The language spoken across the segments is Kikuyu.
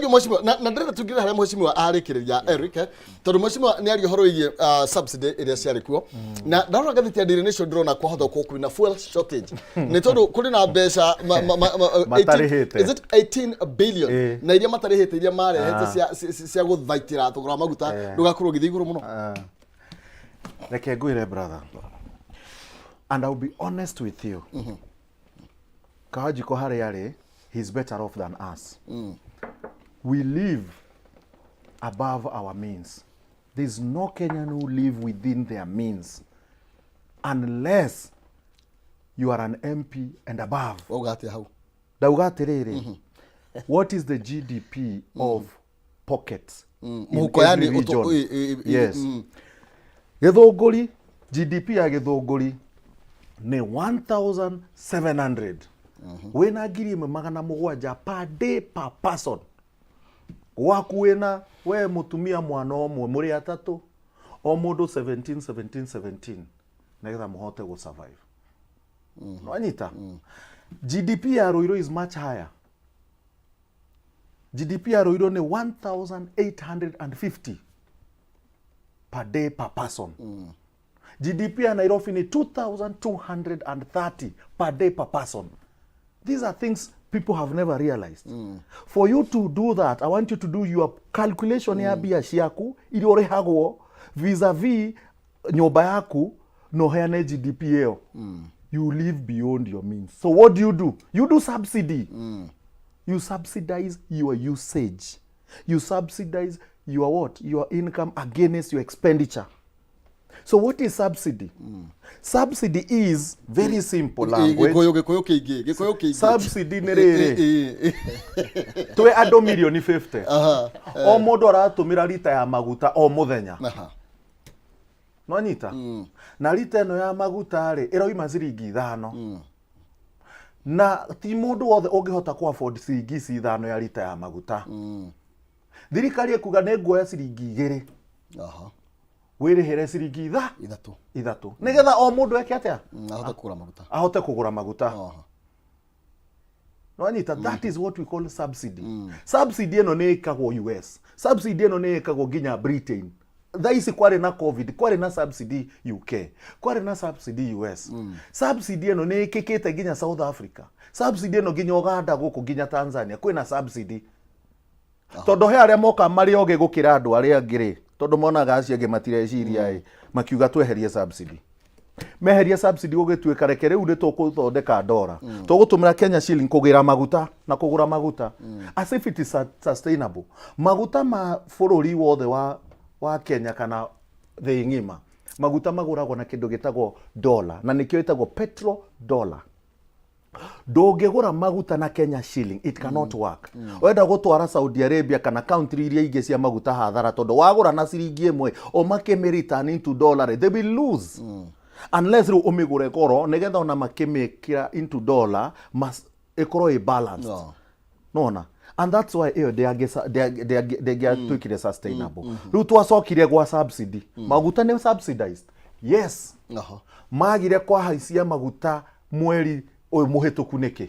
Thank you, mheshimiwa. Na ndĩrenda tũingĩre harĩa mheshimiwa arĩkĩrĩria Eric, tondũ mheshimiwa nĩ aria ũhoro wĩgiĩ subsidy ĩrĩa ciarĩ kuo. Na ndarora ngathĩti ya Daily Nation, ndĩrona kwahota gũkorwo kwĩna fuel shortage. Nĩ tondũ kũrĩ na mbeca 18 Matarĩhĩte. Is it 18 billion? Ĩĩ. Na iria matarĩhĩte, iria marehete cia gũthaitĩra thogora wa maguta ndũgakorwo ũgĩthiĩ igũrũ mũno. Ah. Reke ngwĩre, brother, and I'll be honest with you. Kawanjiko harĩa arĩ, he's better off than us. We live above our means. There's no Kenyan who live within their means unless you are an MP and above. Wauga atĩa hau? Ndauga atĩrĩrĩ, what is the GDP of pockets in Mũhuko yani every region? Yes. Gĩthũngũri, GDP ya Gĩthũngũri nĩ 1700, wĩna 1700 per day per person. Gwaku wĩna we mũtumia, mwana ũmwe, mũrĩ atatũ, o mũndũ 17 17 17, nĩgetha mũhote gũ survive. Nwanyita? GDP ya Ruiru is much higher. GDP ya Ruiru nĩ 1850 per day per person. GDP ya Nairobi ni 2230 per day per person. These are things people have never realized. For you to do that, I want you to do your calculation ya mbia ciaku iria ũrĩhagwo vis-a-vis nyũmba yaku na ũheane GDP ĩyo. You live beyond your means. So what do you do? You do subsidy. You subsidize your usage. You subsidize your what? Your income against your expenditure. So what is subsidy? Subsidy is very simple language. Gĩkũyũ kĩingĩ, Gĩkũyũ kĩingĩ. Subsidy nĩ rĩrĩ, twĩ andũ mirioni 50, o mũndũ aratũmĩra rita ya maguta o mũthenya. Nwanyita? Na rita ĩno ya maguta rĩ, ĩroima ciringi 5, na ti mũndũ wothe ũngĩhota ku afford ciringi ici 5 ya rita ya maguta. Thirikari ĩkuga nĩ nguoya ciringi 2, wĩrĩhĩre ciringi 3. 3, nĩgetha o mũndũ eke atĩa? Ahote kũgũra maguta. Ahote kũgũra maguta. Nwanyita? That is what we call subsidy. Subsidy ĩno nĩ ĩkagwo US, subsidy ĩno nĩ ĩkagwo nginya Britain. Thaa ici kwarĩ na COVID, kwarĩ na subsidy UK, kwarĩ na subsidy US. Subsidy ĩno nĩ ĩkĩkĩte nginya South Africa, subsidy ĩno nginya Uganda, gũkũ nginya Tanzania kwĩna subsidy, tondũ he arĩa moka marĩ ogĩ gũkĩra andũ arĩa angĩ rĩ, tondũ monaga acio angĩ matireciria ĩ, makiuga tweherie subsidy. Meheria subsidy, gũgĩtuĩka reke rĩu nĩ tũkũthondeka ndora, tũgũtũmĩra Kenya shilling kũgĩra maguta na kũgũra maguta, as if it is sustainable. Maguta ma bũrũri wothe wa Kenya kana thĩ ng'ima, maguta magũragwo na kĩndũ gĩtagwo dollar, na nĩkĩo ĩtagwo petro dollar. Ndũngĩgũra maguta na Kenya shilling, it cannot work. Wenda gũtwara Saudi Arabia kana country iria ingĩ cia maguta hathara, tondũ wagũra na ciringi 1, ũmakĩmĩ return into dollar, they will lose, unless rĩu ũmĩgũre goro, nĩgetha ona makĩmĩkĩra into dollar ĩkorwo ĩ balanced. Nona? And that's why ĩyo ndĩngĩatuĩkire sustainable. Rĩu twacokire gwa subsidy. Maguta nĩ subsidized, yes. Magire kwahaicia maguta mweri ũyũ mũhĩtũku nĩkĩ?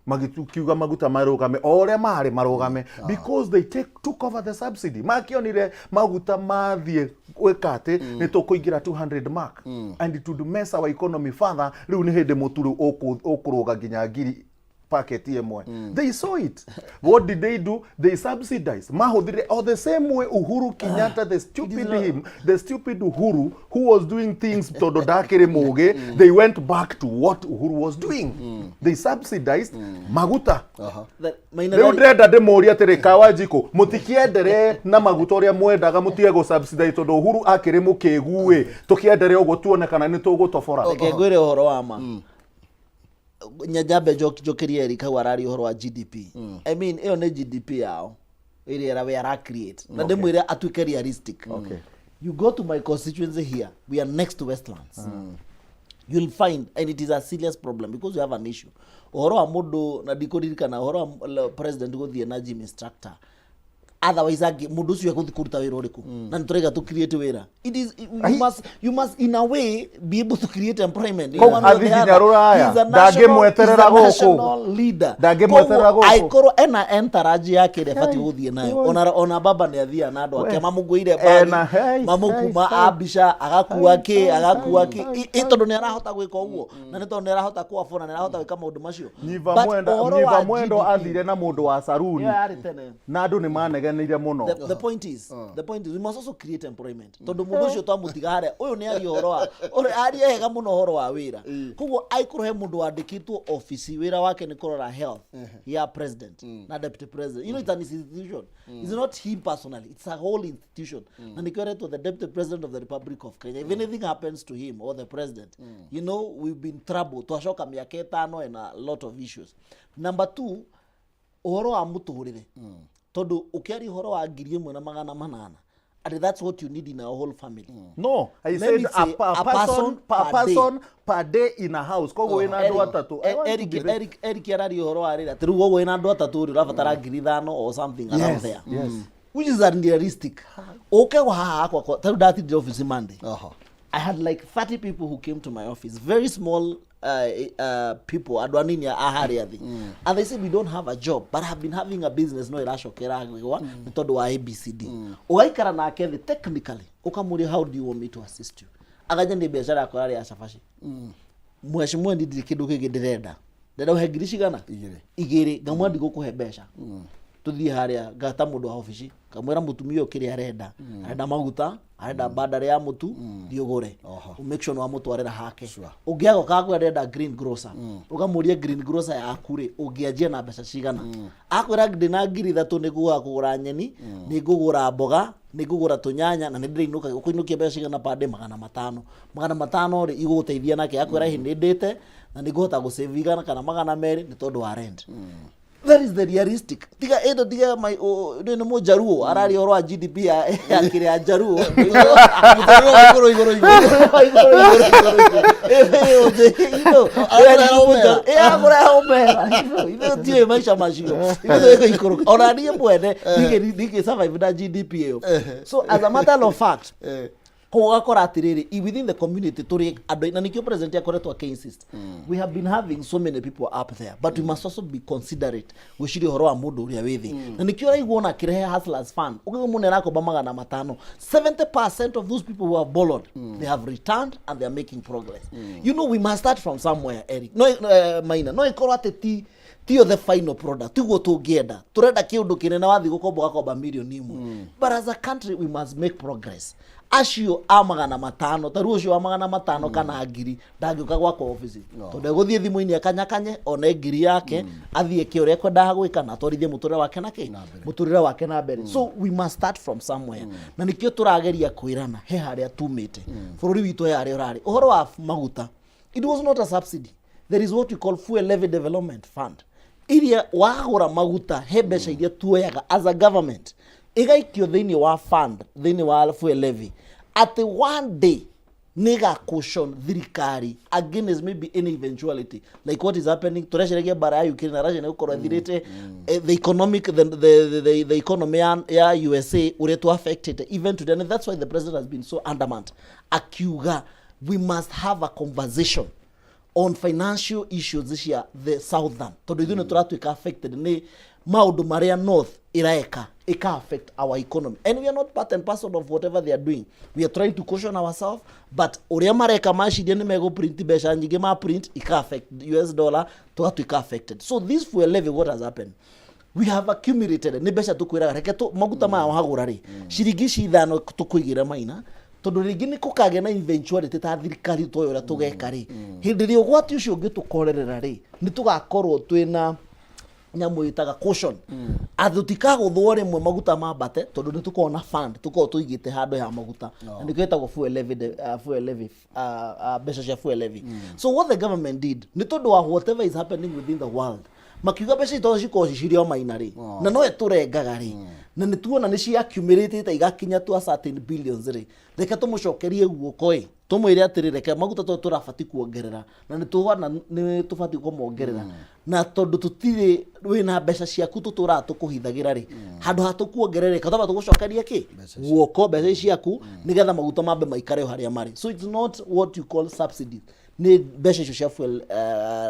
Magĩkiuga maguta marũgame o ũrĩa marĩ marũgame because they took over the subsidy. Makĩonire maguta mathiĩ gwĩka atĩ nĩ tũkũingĩra 200 mark and it would mess our economy further. Rĩu nĩ hĩndĩ mũtu rĩu ũkũrũga nginya ngiri packet ĩmwe. They saw it. What did they do? They subsidized. Mahũthire o the same way Uhuru Kenyatta, the stupid him, the stupid Uhuru who was doing things tondũ ndakĩrĩ mũgĩ. They went back to what Uhuru was doing. They subsidized maguta. Maina Rĩu ndĩrenda ndĩmũrie atĩrĩ, Kawanjikũ, mũtikĩendere na maguta ũrĩa mwendaga, mũtige gũ subsidize, tondũ Uhuru akĩrĩ mũkĩgu ĩ, tũkĩendere ũguo tuone kana nĩ tũgũtobora. Reke ngwĩre ũhoro wa ma. Nyambe njokerie Eric hau araria ũhoro wa GDP. I mean, ĩyo nĩ GDP yao ĩrĩa we ara create, na ndĩmwĩre atuĩke realistic. You go to my constituency here, we are next to Westlands, you'll find, and it is a serious problem because we have an issue, ũhoro wa mũndũ na ndikũririkana ũhoro wa president gũthiĩ na gym instructor. Otherwise angĩ mũndũ ũcio egũthiĩ kũruta wĩra ũrĩkũ? Na nĩ tũraiga tũ create wĩra. It is you must in a way be able to create employment in Kũu one way or the athiĩ nginya other. Rũraya, He is a national- ndangĩmweterera he's a gũkũ. national leader. Ndangĩmweterera Koguo, gũkũ. angĩkorwo ena entourage yake ĩrĩa ĩbatiĩ gũthiĩ nayo, ona baba nĩ athiaga na andũ ake mamũkuĩire bagi, Ena, hey, mamũkuma hey, hey. ambica, agakua kĩ, agakua kĩ. Tondũ nĩ arahota gwĩka ũguo, na nĩ tondũ nĩ arahota kũ-afford na nĩ arahota gwĩka maũndũ macio. Nyiva But Mwenda, ũhoro Nyiva wa Mwendo GDP, athire na mũndũ wa saruni ĩyo yarĩ tene. Na andũ nĩ manegenire mũno. The point is we must also create employment, tondu mundu ucio twamutiga haria uyu ni aria uhoro wa uri aria hega muno uhoro wa wira. Koguo aikorwo he mundu wandikitwo office, wira wake ni kurora health ya president na deputy president. It's an institution. It's not him personally, it's a whole institution, na nikio aretwo the Deputy President of the Republic of Kenya. If anything happens to him or the president, we've been trouble, twacoka miaka 5 and a lot of issues. Number two, ũhoro wa mũtũrĩre, tondũ ũkĩaria ũhoro wa 1800, and that's what you need in a whole family. No, I Let said me a, say, a a person person per per day. Person per day in a house. Koguo wĩna andũ atatũ. I want to Eric, be very- Eric araria ũhoro wa rĩrĩ, atĩ rĩu ũguo wĩna andũ atatũ rĩ, ũrabatara 5000 or something around there, which is unrealistic. Ũke haha hakwa ta rĩu ndatindire office Monday. I had like 30 people who came to my office, very small people, andũ anini a harĩa thĩ, and they said, "We don't have a job, but I've been having a business, no ĩracokera gwĩgwa nĩ tondũ wa ABCD." Ũgaikara nake thĩ technically, ũkamũria, "How do you want me to assist you?" Akanja nĩ biacara yakwa yarĩ ya cabaci. "Mheshimiwa, ndirĩ kĩndũ kĩngĩ ndĩrenda, ndĩrenda ũhe ngiri cigana?" 2. 2. Ngamwĩra, "Ndigũkũhe mbeca, tũthiĩ harĩa." Ngata mũndũ wa obici, ngamwĩra, "Mũtumia ũyũ kĩrĩa arenda, arenda maguta, arenda bandari ya mũtu, thiĩ ũgũre." Make sure nĩwamũtwarĩra hake. Ũngĩaga ũkakwĩra ndĩrenda green grocer, ũkamũria, "Green grocer yaku rĩ, ũngĩanjia na mbeca cigana?" Akwĩra, "Ndĩna 3000, nĩ nguga kũgũra nyeni, nĩ ngũgũra mboga, nĩ ngũgũra tũnyanya na nĩ ndĩrainũka." "Ũkũinũkia mbeca cigana pande?" "500." "500 rĩ, igũgũteithia nake?" Akwĩra, "Ĩ, nĩ ndĩte na nĩ ngũhota gũsave 100 kana 200 nĩ tondũ wa rent." That is the realistic. Tiga ĩndo, tiga mai nĩ mũjaruo araria ũhoro wa GDP ya kĩrĩa njaruo. Mũtũrĩre wa igũrũ igũrũ igũrũ. Agũrehe omera, ithuĩ tiũĩ maica macio, ithuĩ gũikũrũka. Ona niĩ mwene ndingĩ survive na GDP ĩyo. So as a matter of fact, koguo ũgakora atĩrĩrĩ, within the community tũrĩ andũ, na nĩkĩo president akoretwo akĩ-insist. We have been having so many people up there, but we must also be considerate gwĩciria ũhoro wa mũndũ ũrĩa wĩ thĩ, na nĩkĩo ũraigua ona akĩrehe Hustlers Fund. Ũkĩigua mũndũ arakomba 500, 70% of those people who have borrowed, they have returned and they are making progress. We must start from somewhere, Eric. No, Maina, no ĩkorwo atĩ ti tiyo the final product tiguo tũngĩenda, tũrenda kĩũndũ kĩnene, wathiĩ gũkomba ũgakomba mirioni 1, but as a country we must make progress. Acio a 500, ta rĩu ũcio wa 500 kana ngiri ndangĩũka gwakwa obici, tondũ egũthiĩ thimũ-inĩ akanyakanye one ngiri yake, athiĩ eke ũrĩa ekwendaga gwĩka na atwarithie mũtũrĩre wake na kĩ mũtũrĩre wake na mbere. So we must start from somewhere, na nĩkĩo tũrageria kwĩrana he harĩa tumĩte bũrũri witũ, he harĩa ũrarĩ. Ũhoro wa maguta, it was not a subsidy. There is what we call Fuel Levy Development Fund, iria wagũra maguta he mbeca iria tuoyaga as a government, ĩgaikio thĩinĩ wa fund, thĩinĩ wa fuel levy, atĩ one day nĩga caution thirikari against maybe any eventuality like what is happening. Tũreceragia mbara ya Ukraine na Russia nĩ gũkorwo ĩthirĩte, the economic the economy ya USA ũrĩa tu affected even today, and that's why the president has been so adamant akiuga we must have a conversation on financial issues cia the southern, tondũ ithuĩ nĩ tũratuĩka affected nĩ maũndũ marĩa north ĩraeka, ĩka affect our economy, and we are not part and parcel of whatever they are doing. We are trying to caution ourselves, but ũrĩa mareka, maciria nĩ megũ print mbeca nyingĩ, ma print ika affect US dollar, tũgatuĩka affected. So this fuel levy, what has happened, we have accumulated nĩ mbeca tũkwĩraga, reke maguta maya wagũra rĩ, ciringi ici 5 tũkũigĩra Maina, tondũ rĩngĩ nĩ kũkagĩa na eventuality ta thirikari tũĩ ũrĩa tũgeka rĩ, hĩndĩ ĩrĩa ũgwati ũcio ũngĩtũkorerera rĩ, nĩ tũgakorwo twĩna nyamũ ĩtaga caution atĩ tũtikagũthwo rĩmwe maguta mambate, tondũ nĩ tũkoragwo na fund tũkoragwo tũigĩte handũ ya maguta, na nĩkĩo ĩtagwo fuel levy, mbeca cia fuel levy. So what the government did, nĩ tondũ wa whatever is happening within the world, makiuga mbeca itoo cikorwo cicirĩ o Maina rĩ, na no ĩtũrengaga rĩ. Na nĩ tuona nĩ ciaccumulated igakinya to a certain billions rĩ, reke tũmũcokerie guoko ĩ, tũmwĩre atĩrĩ, reke maguta tondũ tũrabati kuongerera na nĩ tuona nĩ tũbatiĩ kũmongerera, na tondũ tũtirĩ wĩna mbeca ciaku tũtũraga tũkũhithagĩra rĩ, handũ ha tũkuongerere twamba tũgũcokerie kĩ guoko mbeca ici ciaku, nĩgetha maguta mambe maikare o harĩa marĩ. So it's not what you call subsidy, nĩ mbeca icio cia fuel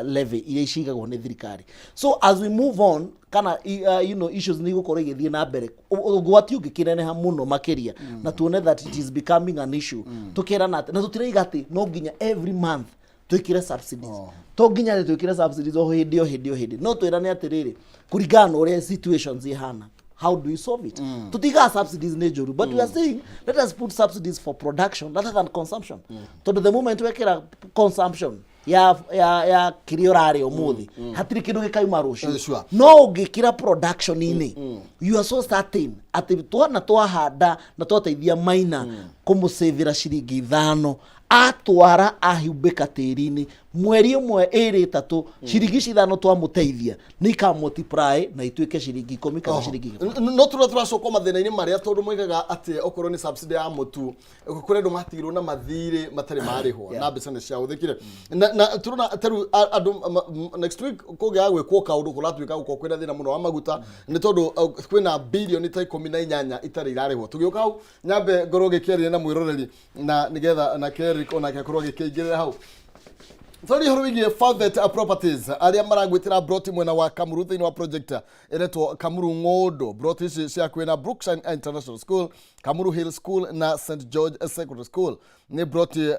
levy iria cigagwo nĩ thirikari. So as we move on, kana issues nĩ igũkorwo igĩthiĩ na mbere, ũgwati ũngĩkĩneneha mũno makĩria, na tuone that it is becoming an issue, tũkerana atĩ na tũtiraiga atĩ no nginya every month twĩkĩre subsidies, to nginya atĩ twĩkĩre subsidies o hĩndĩ o hĩndĩ o hĩndĩ, no twĩrane atĩrĩrĩ, kũringana na ũrĩa situations ihana, how do we solve it? Tutigaga subsidies nĩ njũru, but we are saying let us put subsidies for production rather than consumption, tondũ the moment wekĩra consumption ya kĩrĩa ũrarĩa ũmũthĩ, hatirĩ kĩndũ gĩkauma rũciũ. No ũngĩkĩra production-inĩ, you are so certain atĩ twana twahanda na twateithia maina kũmũcĩvĩra ciringi 5, atwara ahumbĩka tĩri-inĩ mweri ũmwe, ĩrĩ, ĩtatũ, ciringi ici 5 twamũteithia nĩ ikamultiply na ituĩke ciringi 10 kana ciringi 20. No tũrĩa tũracokwo mathĩna-inĩ marĩa, tondũ moigaga atĩ okorwo nĩ subsidy ya mũtu, kũrĩ andũ matigirwo na mathirĩ matarĩ marĩhwo na mbeca nĩ ciahũthĩkire, na tũrona tarĩu andũ next week kũngĩaga gwĩkwo kaũndũ, kũratuĩka gũkorwo kwĩna thĩna mũno wa maguta, nĩ tondũ kwĩna bilioni ta 18 itarĩ irarĩhwo. Tũgĩũka hau, nyambe ngorwo ngĩkĩaria na mwĩroreri, na nĩgetha nake Eric onake akorwo agĩkĩingĩrĩra hau. Tũraria ũhoro wĩgiĩ Farvet Properties, arĩa maragwĩtĩra broti mwena wa Kamuru thĩinĩ wa project ĩretwo Kamuru Ng'ũndũ. Broti ici cia kwĩna Brookside International School, Kamuru Hill School na St George Secondary School. Nĩ broti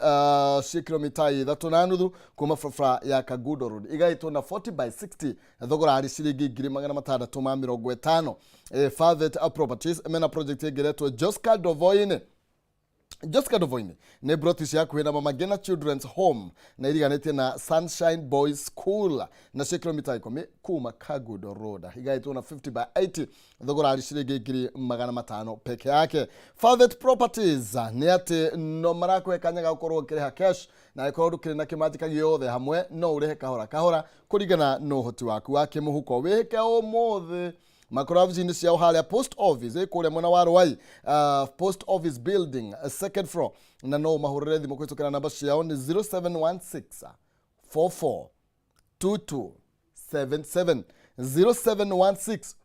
cia kilomita 3.5 kuma barabara ya Kangundo Road, igaĩtwo na 40 by 60, thogora arĩ ciringi 650,000. Farvet Properties mena project ĩngĩ ĩretwo Josca Dovoine. Jessica Dovoine nĩ broti cia hakuhĩ na Mama Ngina Children's Home na iriganĩtie na Sunshine Boys School, na cia kilomita 10 kuma Kangundo Road, igaĩtwo na 50 by 80, thogora arĩ ciringi 500,000 peke yake. Farvet Properties nĩ atĩ no marakũhe kanya ga gũkorwo ũkĩrĩha cash, na angĩkorwo ndũkĩrĩ na kĩmanjĩka gĩothe hamwe, no ũrĩhe kahora kahora kũringana na ũhoti waku wa kĩmũhuko. Wĩhĩke ũmũthĩ makora ofici-inĩ ciao harĩa post office ĩ kũrĩa mwena wa Rwai, post office building, second floor, na no ũmahũrĩre thimũ kũhĩtũkĩra namba ciao nĩ 0716 44 22 77, 0716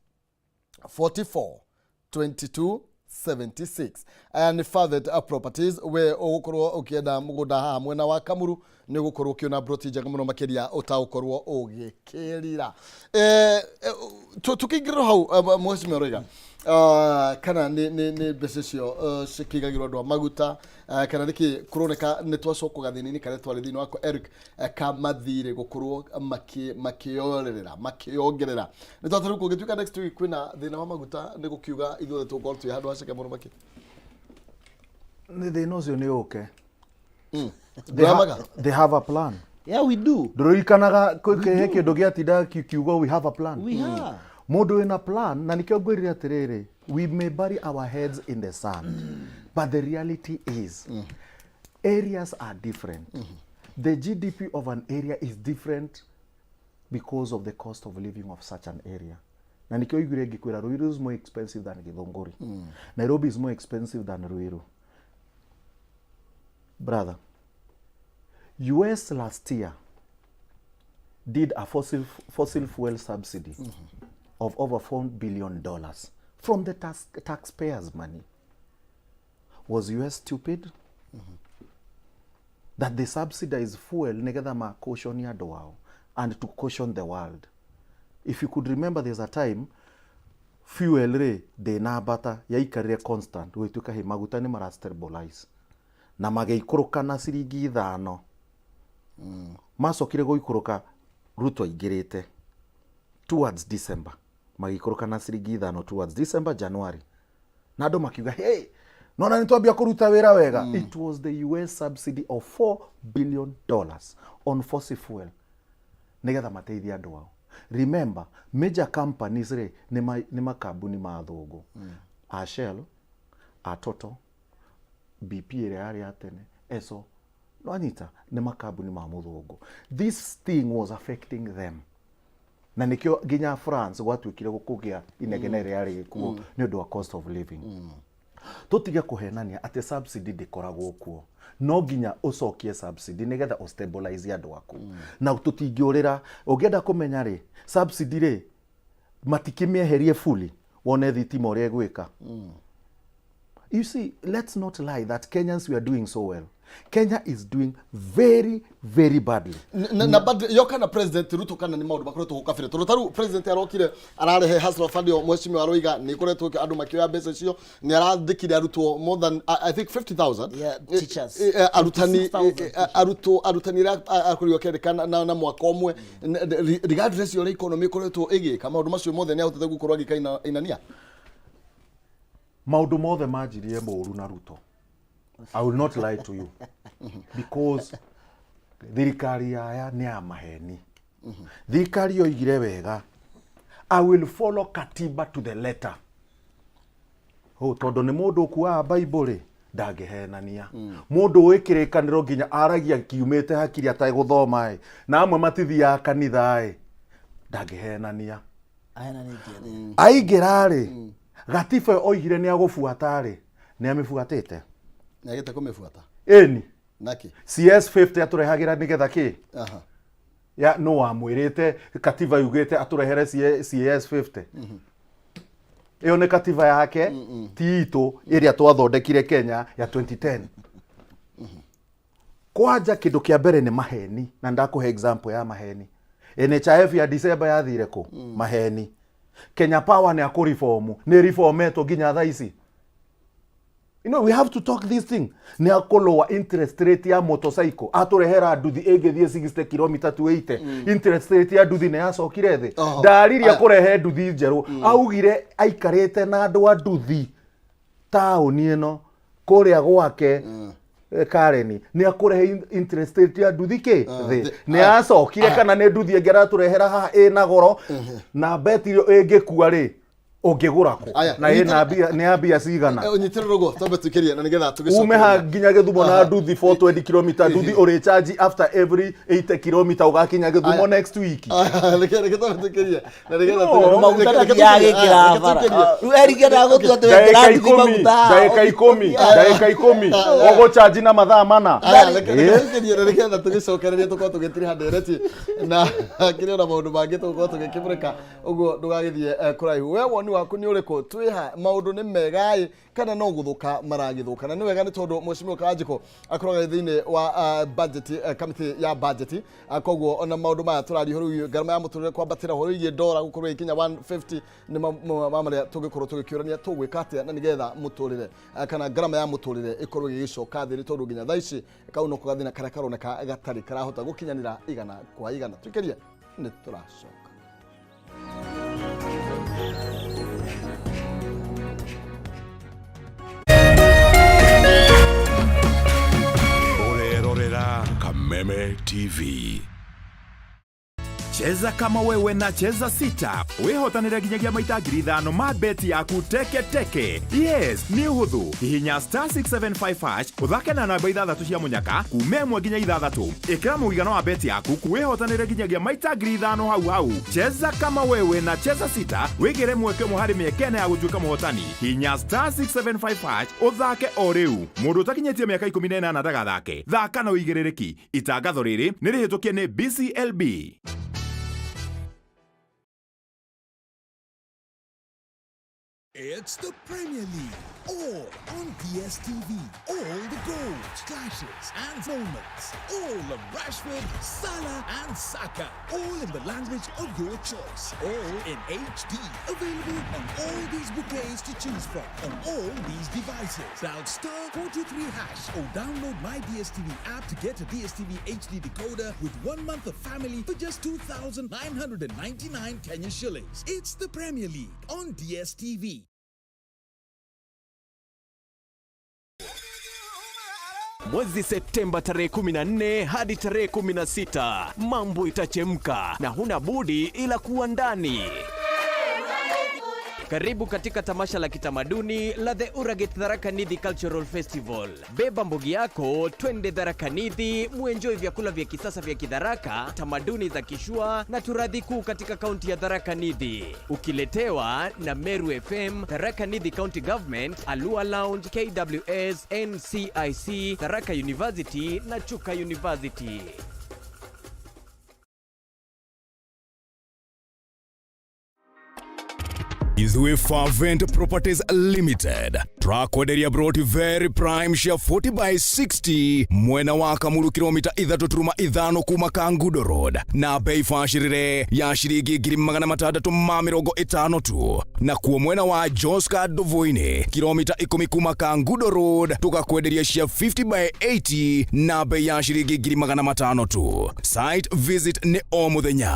44 22 76. Aya nĩ Farvet Properties. We ũgũkorwo ũkĩenda mũgũnda haha mwena wa Kamuru, nĩ ũgũkorwo ũkĩona broti njega mũno makĩria ũtagũkorwo ũgĩkĩrira. Tũkĩingĩrĩra hau, mheshimiwa Roiga, kana nĩ mbeca icio cikĩigagĩrwo andũ a maguta, kana nĩkĩ kũroneka nĩ twacokwo gathĩna-inĩ karĩa twarĩ thĩinĩ wako Eric, ka mathirĩ gũkorwo makĩorerera makĩongerera, nĩ tondũ kũngĩtuĩka next week kwĩna thĩna wa maguta, nĩ gũkiuga ithuothe tũgũkorwo twĩ handũ haceke mũno makĩria. Nĩ thĩna ũcio nĩ ũke. Ndũramaga? They have a plan. Yeah, we do. Ndũririkanaga he kĩndũ gĩatindaga kiugo "we have a plan"? We have. Mũndũ wĩna plan, na nĩkĩo ngwĩrire atĩrĩrĩ, we may bury our heads in the sand, but the reality is areas are different. The GDP of an area is different because of the cost of living of such an area. Na nĩkĩo iguire ngĩkwĩra Ruiru is more expensive than Githunguri, Nairobi is more expensive than Ruiru. Brother, US last year did a fossil fuel subsidy of over $4 billion from the taxpayers' money. Was US stupid? That they subsidize fuel nigetha ma caution andũ ao and to caution the world. If you could remember, there's a time fuel rĩ ndĩnambata, yaikarire constant, gũgĩtuĩka hĩ maguta nĩ mara stabilize na magĩikũrũka na ciringi 5. Macokire gũikũrũka Ruto aingĩrĩte towards December, magĩikũrũka na ciringi 5 towards December, January, na andũ makiuga, "Hey, nona nĩ twambia kũruta wĩra wega." It was the US subsidy of $4 billion on fossil fuel nigetha mateithie andũ ao. Remember, major companies rĩ nĩ makambuni ma athũngũ, a Shell, a Total, BP ĩrĩa yarĩ ya tene, Esso, nwanyita nĩ makambuni ma mũthũngũ. This thing was affecting them. Na nĩkĩo nginya France gwatuĩkire kũgĩa inegene rĩarĩ kuo nĩ ũndũ wa cost of living. Tũtige kũhenania atĩ subsidy ndĩkoragwo kuo. No nginya ũcokie subsidy nĩgetha ũstabilize andũ aku. Na tũtingĩũrĩra. Ũngĩenda kũmenya rĩ, subsidy rĩ, matikĩmĩeherie fully wone thitima ũrĩa ĩgwĩka. You see, let's not lie that Kenyans, we are doing so well. Kenya is doing very, very badly. Na but yo kana President Ruto kana nĩ maũndũ makoretwo hau kabere, tondũ tarĩu president arokire ararehe Hustler Fund ĩyo mheshimiwa aroiga nĩ ĩkoretwo andũ makĩoya mbeca icio, nĩ arathikire arutwo more than I think 50,000. Yeah, teachers. Arutani. 56,000. Arutwo, arutani arĩa akorirwo akĩandĩka na mwaka ũmwe. Regardless ya ũrĩa economy ĩkoretwo ĩgĩka maũndũ macio mothe, nĩ ahotete gũkorwo agĩka inania. Maũndũ mothe manjirie mũru na Ruto. I will not lie to you, because thirikari yaya nĩ ya maheni. Thirikari yoigire wega, "I will follow katiba to the letter." Oh, tondũ nĩ mũndũ ũkuaga Bible rĩ, ndangĩhenania. Mũndũ ũĩ kĩrĩkanĩro nginya aragia kiumĩte hakiri ategũthoma ĩ, na amwe matithiaga kanitha ĩ, ndangĩhenania. Ahenanĩtie atĩa? Aingĩra rĩ, gatiba ĩyo oigire nĩ agũbuata rĩ, nĩ amĩbuatĩte? Nĩ agĩte kũmĩbuata. Ĩni. Naki? CS50 atũrehagĩra nĩgetha kĩ? Ya no wamwĩrĩte katiba yugĩte atũrehere CS50. Ĩyo nĩ katiba yake, ti itũ ĩrĩa twathondekire Kenya ya 2010. Kwanja kĩndũ kĩa mbere nĩ maheni, na ndakũhe example ya maheni. NHIF ya December yathire kũ? Maheni. Kenya Power nĩ akũreform, nĩ reformetwo nginya thaa ici? We have to talk this thing. Nĩ akũlower interest rate ya motorcycle, atũrehera nduthi ĩngĩthiĩ 60 km to 80. Interest rate ya nduthi nĩ yacokire thĩ. Ndaririe kũrehe nduthi njerũ, augire aikarĩte na andũ a nduthi taũni ĩno kũrĩa gwake Karen, nĩ akũrehe interest rate ya nduthi kĩ thĩ. Nĩ acokire kana nĩ nduthi ĩngĩ aratũrehera haha ĩna goro na betiri ĩngĩkua rĩ, ũngĩgũra kũ? Aya, Na ĩna mbia, nĩ ya mbia cigana? Ũnyitĩrĩre ũguo twambe tũikĩrie na nĩgetha tũgĩcoke. Ume ha nginya Gĩthumo na nduthi 420 km, nduthi ũrĩcharge after every 80 km, ũgakinya Gĩthumo Aya. next week. Reke twambe tũikĩrie na nĩgetha No. Maguta reke ndathiaga tũikĩrie. gĩkĩra Aya, reke bara. tũikĩrie. Rĩu Eric endaga gũtua atĩ wekĩra Ndagĩka nduthi 10, maguta. ndagĩka 10, ndagĩka 10 ũgũcharge na mathaa 4. Aya, reke tũikĩrie na nĩgetha tũgĩcokererie tũkorwo tũgĩtiriha ndereti na kĩrĩ ona maũndũ mangĩ tũgũkorwo tũgĩkĩmũrĩka ũguo. Ndũgagĩthiĩ kũraihu. We woni waku nĩ ũrĩkũ? Twĩha maũndũ nĩ mega ĩ kana no gũthũka maragĩthũka? Na nĩ wega nĩ tondũ mheshimiwa Karanjiko akoragwo thĩinĩ wa budget committee ya budget. Koguo ona maũndũ maya tũraria ũhoro wĩgiĩ ngarama ya mũtũrĩre kwambatĩra, ũhoro wĩgiĩ ndora gũkorwo ĩgĩkinya 150, nĩ ma marĩa tũngĩkorwo tũgĩkĩũrania tũgwĩka atĩa na nĩgetha mũtũrĩre kana ngarama ya mũtũrĩre ĩkorwo ĩgĩgĩcoka thĩ, nĩ tondũ nginya thaa ici kau noko gathĩna karĩa karoneka gatarĩ karahota gũkinyanĩra 100%. Tuikĩrie, nĩ tũracoka. Ũrerorera Kameme TV. Cheza kama wewe na Cheza Sita wĩhotanĩre nginyagia maita 5,000 ma beti yaku teke teke. Yes, nĩ ũhũthũ. Hihinya *675 hash, ũthake na namba ithathatũ cia mũnyaka kuma 1 nginya 6. Ĩkĩra mũigana wa beti yaku, wĩhotanĩre nginyagia maita 5,000 hau hau. Cheza kama wewe na Cheza Sita, wĩgĩre mweke ũmwe harĩ mĩeke 4 ya gũtuĩka mũhotani. Hihinya *675 hash ũthake o rĩu. Mũndũ ũtakinyĩtie mĩaka 18 ndagathake. Thaka na ũigĩrĩrĩki. Itangatho rĩrĩ nĩ rĩhĩtũkie nĩ BCLB. It's the Premier League, all on DSTV. All the goals, clashes, and moments. All of Rashford, Salah, and Saka. All in the language of your choice. All in HD. Available on all these bouquets to choose from on all these devices. Dial *423# or download my DSTV app to get a DSTV HD decoder with 1 month of family for just 2,999 Kenya shillings. It's the Premier League on DSTV. Mwezi Septemba tarehe 14 hadi tarehe 16, mambo itachemka na huna budi ila kuwa ndani. Karibu katika tamasha la kitamaduni la The Uragate Tharaka Nithi Cultural Festival. Beba mbogi yako, twende Tharaka Nithi, muenjoy vyakula vya kisasa vya Kidharaka, tamaduni za Kishua na turathi kuu katika kaunti ya Tharaka Nithi. Ukiletewa na Meru FM, Tharaka Nithi County Government, Alua Lounge, KWS, NCIC, Tharaka University na Chuka University. Ithuĩ Fervent Properties Limited twakwenderia broti very prime cia 40 by 60 mwena wa Kamuru, kilomita 3.5 kuma Kangundo Road, na bei bacĩrĩre ya ciringi 650,000 tu. Na kuo mwena wa Joska Ndovoini, kilomita 10 kuma Kangundo Road, tukakwenderia cia 50 by 80 na bei ya ciringi 500,000 tu. Site visit nĩ o mũthenya.